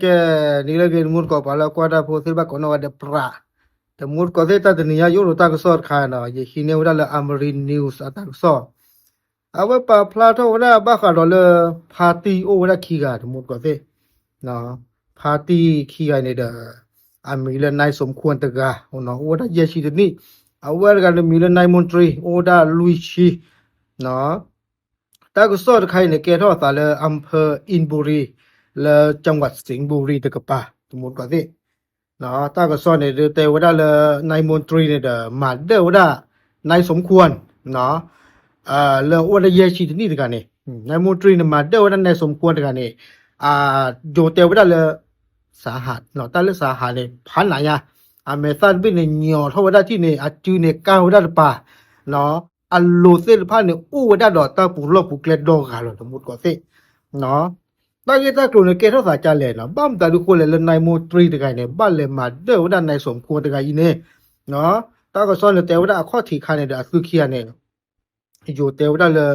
ကဲ, နံၤလၢအဂ့ၤ တမူတကိး ပှၤလၢကွၢ်တၢ်ဖိသ့ၣ်တဖၣ်ကိးနီၢ်ဂၤဒဲး ပြး, တမူတကိးသ့ၣ် တၢ်တနံၤညါ ယအိၣ်ဒီးတၢ်ကစီၣ်တခါနီၤ, ယဟံးန့ၢ်ဝဲဒၣ်လၢ Amari News အတၢ်ကစီၣ်, အဝဲပာ်ဖျါထီၣ်ဝဲဒၣ်ဘၣ်ဃးဒီးလၢ ဖါတံၢ်အိၣ်ဝဲဒၣ်ခံဂၤ တမူတကိးသ့ၣ်, ဖါတံၢ်ခံဂၤန့ၣ်ဒီး အမံၤလၢ နၢၣ်စိမ်ခွန်း တဂၤ, အိၣ်ဝဲဒၣ်ယဲၢ်ဆံတနံၣ်, အဝဲတဂၤန့ၣ်မံၤလၢ နၢၣ်မိၢ်တြံ အိၣ်ဝဲဒၣ်လွံၢ်ဆံ တၢ်ကစီၣ်တခါအံၤန့ၣ် ကဲထီၣ်အသးလၢ အၣ်ဖၢၣ် အ့ၣ်ဘိရံၤ လၢ ကၠၣ်ဝးစံးဘူရံၤ တကပၤ တမူတကိးသ့ၣ်, တၢ်ကစီၣ်န့ၣ်ဒုးတဲဝဲဒၣ်လၢ နၢၣ်မိၢ်တြံန့ၣ်ဒီး မၤဒၢၣ်ဝဲဒၣ် နၢၣ်စိမ်ခွန်း လၢအိၣ်ဝဲဒၣ်ယဲၢ်ဆံတနံၣ်တဂၤန့ၣ်, နၢၣ်မိၢ်တြံန့ၣ် မၤဒၢၣ်ဝဲဒၣ် နၢၣ်စိမ်ခွန်း တဂၤန့ၣ်, ယိၤတဲဝဲဒၣ်လၢ စၤဟး, တၢ်လၢစၤဟးန့ၣ် ဖးနးညါ, အမဲာ်သၣ်တဘ့ၣ်န့ၣ် ညီၣ်ထီၣ်ဝဲဒၣ်ထံၣ်န့ၣ် အစုန့ၣ်ကၢ်ဝဲဒၣ်တပၤ, အလိၤသ့ၣ်တဖၣ်န့ၣ် အိၣ်ဝဲဒၣ်ဒီးတၢ်ပူၤလီၢ်ပူၤကျဲဒီဂၤလီၤ တမူတကိးသ့ၣ်, တၢ်ဂ့ၢ်တၢ်ကျိၤန့ၣ် ကဲထီၣ်သးဒ်လဲၣ်နီၤ, ဘၣ်မတၤဒုးဃိလဲၣ်လၢ နၢၣ်မိၢ်တြံတဂၤန့ၣ် ဘၣ်လဲၤမၤဒၢၣ်ဝဲဒၣ် နၢၣ်စိမ်ခွန်း တဂၤအံၤန့ၣ်, တၢ်ကစီၣ်န့ၣ်တဲဝဲဒၣ်အခီၣ်ထံးခါန့ၣ်ဒီး အသုခံဂၤန့ၣ် ယိၤတဲဝဲဒၣ်လၢ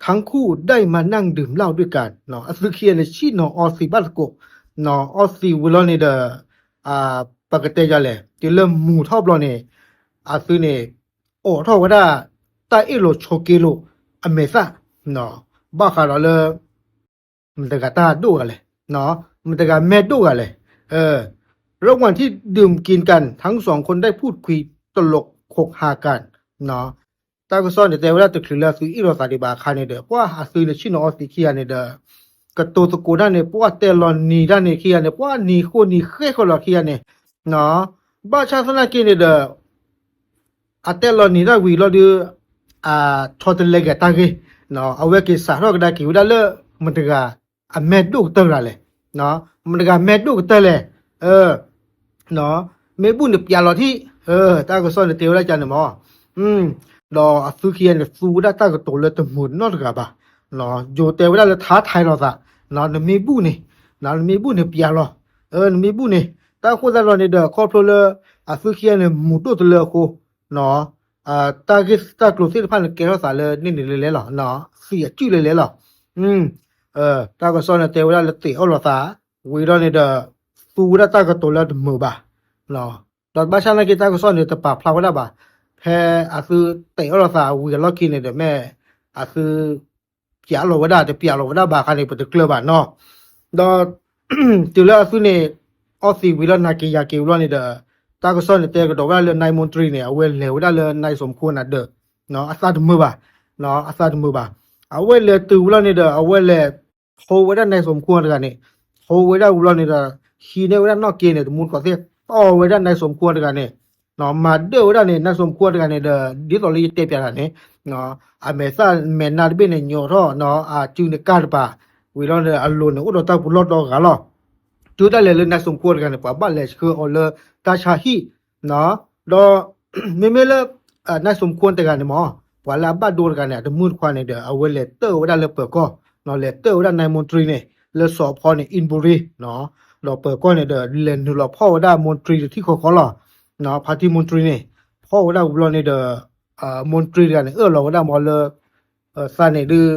ทั้งคู่ได้มานั่งดื่มเหล้าด้วยกัน အသုခံဂၤန့ၣ် ဆ့ၣ်နီၤအီသံးဘၣ်သကိး, အီသံးဝံၤလီၤန့ၣ်ဒီး ပကတဲယၤလဲၣ် တုၤလၢမုာ်ထီၣ်ဘျီန့ၣ် အသုန့ၣ် အိးထီၣ်ဝဲဒၣ် တၢ်အ့ၣ်လိာ်ဆိးက့လိာ်အမဲာ်သၣ်, ဘၣ်ဃးဒီးလၢ မတၤတဂၤတၢ်ဒိၣ်ဂၤလဲၣ်, မတၤတဂၤမဲာ်ဒိၣ်ဂၤလဲၣ်, ระหว่างที่ดื่มกินกัน ทั้งสองคนได้พูดคุยตลกขบฮากัน တၢ်ကစီၣ်န့ၣ် တဲဝဲဒၣ်တချုးလၢအသုအ့ၣ်လိာ်သးဒံးဘၣ်အခါန့ၣ်ဒီး ပှၤအသုန့ၣ် ဆ့ၣ်နီၤအီသံးခံဂၤန့ၣ်ဒီး ကတိၤသကိးတၢ်န့ၣ် ပှၤတဲလီၤနံၤတၢ်န့ၣ်ခံဂၤန့ၣ် ပှၤနံၤဃိနံၤဃဲဃီလီၤခံဂၤန့ၣ်, ဘၣ်ဆၣ်သနာ်က့န့ၣ်ဒီး အတဲလီၤနံၤတၢ်ဝံၤလီၤဒုး အဆီတလဲက့ၤတၢ်ဂ့ၢ်, အဝဲက့ၤစးထီၣ်ကဒါက့ၤဝဲဒၣ်လၢ မတၤတဂၤ အမဲာ်ဒိၣ်ကတၢၢ်တဂၤလဲၣ်, မတၤတဂၤမဲာ်ဒိၣ်ကတၢၢ်လဲၣ်, မ့ၢ်ဘူၣ်န့ၣ်ပျးလီၤထံၣ်, တၢ်ကစီၣ်န့ၣ်တဲဝဲဒၣ်ကန့ၣ်မး, ဒီးအသုခံဂၤန့ၣ် သူဝဲဒၣ်တၢ်ကတိၤလၢတမုာ်နီတဂၤဘၣ်, ယိၤတဲဝဲဒၣ်လၢ ท้าทาย လိာ်သး, နမ့ၢ်ဘူၣ်န့ၣ်, နမ့ၢ်ဘူၣ်န့ၣ်ပျးလီၤ, နမ့ၢ်ဘူၣ်န့ၣ်, တၢ်ဃိသတးဒီးန့ၣ်ဒီး ခီဖျိလၢ အသုခံဂၤန့ၣ် မုာ်ဒိၣ်တလၢအဃိ တၢ်ဂ့ၢ်တၢ်ကျိၤသ့ၣ်တဖၣ်န့ၣ် ကဲထီၣ်သးလၢန့ၣ်န့ၣ်လဲၤလဲၤလီၤ, သံးအစုလဲၤလဲၤလီၤ, တၢ်ကစီၣ်န့ၣ်တဲဝဲဒၣ်လၢသ့းအီၣ်လိာ်သး, ဝံၤဒီးန့ၣ်ဒီး သူဝဲဒၣ်တၢ်ကတိၤလၢတမုာ်ဘၣ်, ဒီးဘၣ်ဆၣ်နာ်က့တၢ်ကစီၣ်န့ၣ် တပာ်ဖျါဝဲဒၣ်ဘၣ်, ဖဲအသုသ့းအီၣ်လိာ်သးဝံၤအလီၢ်ခံန့ၣ်ဒီး မ့ၢ်အသု ပျးလီၤဝဲဒၣ် တပျးလီၤဝဲဒၣ်ဘၣ်အခါန့ၣ် ပတကျၢၤဘၣ်နီၤ, ဒီး တုၤလၢအသုန့ၣ် အီသံးဝံၤလီၤ နာ်က့ၤယၤက့ၤဝံၤလီၤန့ၣ်ဒီး တၢ်ကစီၣ်န့ၣ်တဲကဒီးဝဲဒၣ်လၢ နၢၣ်မိၢ်တြံန့ၣ် အဝဲလဲၤဝဲဒၣ်လၢ နၢၣ်စိမ်ခွန်း အဒၢး, အသးတမုာ်ဘၣ်, အသးတမုာ်ဘၣ်, အဝဲလဲၤတုၤဝံၤလီၤန့ၣ်ဒီး အဝဲလဲၤ ထိဝဲဒၣ် နၢၣ်စိမ်ခွန်း တဂၤန့ၣ်, ထိဝဲဒၣ်ဝံၤလီၤန့ၣ်ဒီး ဟံးန့ၢ်ဝဲဒၣ်နီၣ်က့န့ၣ် တမူတကိးသ့ၣ် တီၢ်ဝဲဒၣ် နၢၣ်စိမ်ခွန်း တဂၤန့ၣ်, မၤဒၢၣ်ဝဲဒၣ်န့ၣ် နၢၣ်စိမ်ခွန်း တဂၤန့ၣ်ဒီး ဒ်သိးလၢယတဲပျးတၢ်န့ၣ် အမဲာ်သၣ်မဲာ်နါတဘ့ၣ်န့ၣ် ညီၣ်ထီၣ် အစုန့ၣ်ကၢ်တပၤ, ဝံၤလီၤန့ၣ် အလိၤန့ၣ် အိၣ်ဒီးတၢ်ပူၤလီၢ်ဒီဂၤလီၤ, တုၤဒၣ်လဲာ်လၢ နၢၣ်စိမ်ခွန်း တဂၤန့ၣ် ပှၤဘၣ်လဲၤဆှၢအီၤလၢတၢ်ဆါဟံၣ်, ဒီး မ့မ့ၢ်လၢ နၢၣ်စိမ်ခွန်း တဂၤန့ၣ်မ့ၢ် ပှၤလၢအဘၣ်ဒိတဂၤန့ၣ် အတမုၢ်တခွါန့ၣ်ဒီး အဝဲလဲၤတၢၣ်ဝဲဒၣ်လၢပၢၤကီၢ်, လဲၤတၢၣ်ဝဲဒၣ် နၢၣ်မိၢ်တြံန့ၣ် လၢစီၤဖီန့ၣ် အ့ၣ်ဘိရံၤ, ဒီးပၢၤကီၢ်န့ၣ်ဒီး လဲၤနုာ်လီၤဖီၣ်ဝဲဒၣ် မိၢ်တြံတထံၣ်ဃီဃီလီၤ, ဖါတံၢ်မိၢ်တြံန့ၣ် ဖီၣ်ဝဲဒၣ်ဝံၤလီၤန့ၣ်ဒီး မိၢ်တြံတဂၤန့ၣ် အၢၣ်လီၤဝဲဒၣ်မ့ၢ်လၢ သးန့ၣ်ဒုး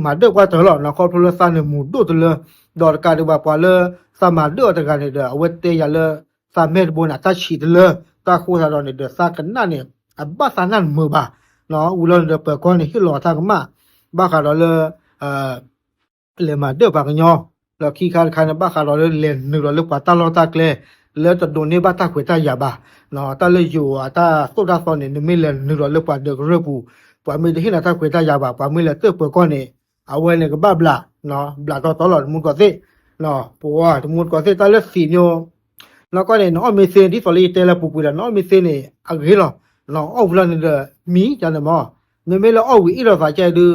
မၤဒၢၣ်ပှၤတၢၢ်လီၤ, ခီဖျိလၢသးန့ၣ်မုာ်ဒိၣ်တလၢ, ဒီးတကးဒံးဘၣ်ပှၤလၢ သးမၤဒၢၣ်အီၤတဂၤန့ၣ်ဒီး အဝဲတဲယၤလၢ သးမဲာ်တဘိန့ၣ် အတၢ်ဆံးတလၢ, တၢ်ဃိသတးဒီးန့ၣ်ဒီး သးကနၣ်န့ၣ် အဘၣ်သးနၢ်တမုာ်ဘၣ်, ဝံၤလီၤန့ၣ်ဒီး ပၢၤကီၢ်န့ၣ် ဟ့ၣ်လီၤတၢ်ကမၣ် ဘၣ်ဃးဒီးလၢ လဲၤမၤဒၢၣ်ပှၤကညီ, ဒီးခံခါတခါန့ၣ် ဘၣ်ဃးဒီးလၢလဲၤနုာ်လီၤလၢပှၤတၢ်လီၢ်တၢ်ကျဲ လၢတဒိးန့ၢ်ဘၣ်တၢ်ခွဲးတၢ်ယာ်ဘၣ်, တၢ်လၢယိၤအတၢ်သိၣ်တၢ်သီန့ၣ် နမ့ၢ်လဲၤနုာ်လီၤလၢပှၤဒၢးကရၢၢ်ပူၤ, ပှၤမ့ၢ်တဟ့ၣ်နၤတၢ်ခွဲးတၢ်ယာ်ဘၣ် ပှၤမ့ၢ်လဲၤတၢၣ်ပၢၤကီၢ်န့ၣ် အဝဲန့ၣ်ကဘၣ်ဘျး, ဘျးတီတီလီၤ တမူတကိးသ့ၣ်, ပဝဲတမူတကိးသ့ၣ် တၢ်လၢသံးမ့ၢ် နီၢ်ကီၢ်န့ၣ် နအီၣ်မ့ၢ်သ့ ဒ်သိးလၢယတဲလၢပူၤကွံာ်ဒီး နအီၣ်မ့ၢ်သ့န့ၣ် အဂ့ၤလီၤ, အီၣ်ဝံၤလီၤန့ၣ်ဒီး မံၤကန့ၣ်မ့ၢ်, မ့မ့ၢ်လၢအီၣ်ဝံၤအ့ၣ်လိာ်သးကဲဒုး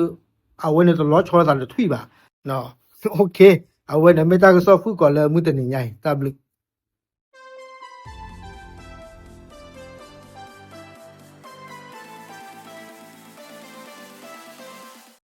အဝဲန့ၣ်တလီၤဆီလိာ်သးတထွံၣ်ဘၣ်, အဝဲန့ၣ်မ့ၢ်တၢ်ကစီၣ်ဖုၣ်ကိာ်လၢမုၢ်တနံၤညါအံၤ တၢ်ဘျုး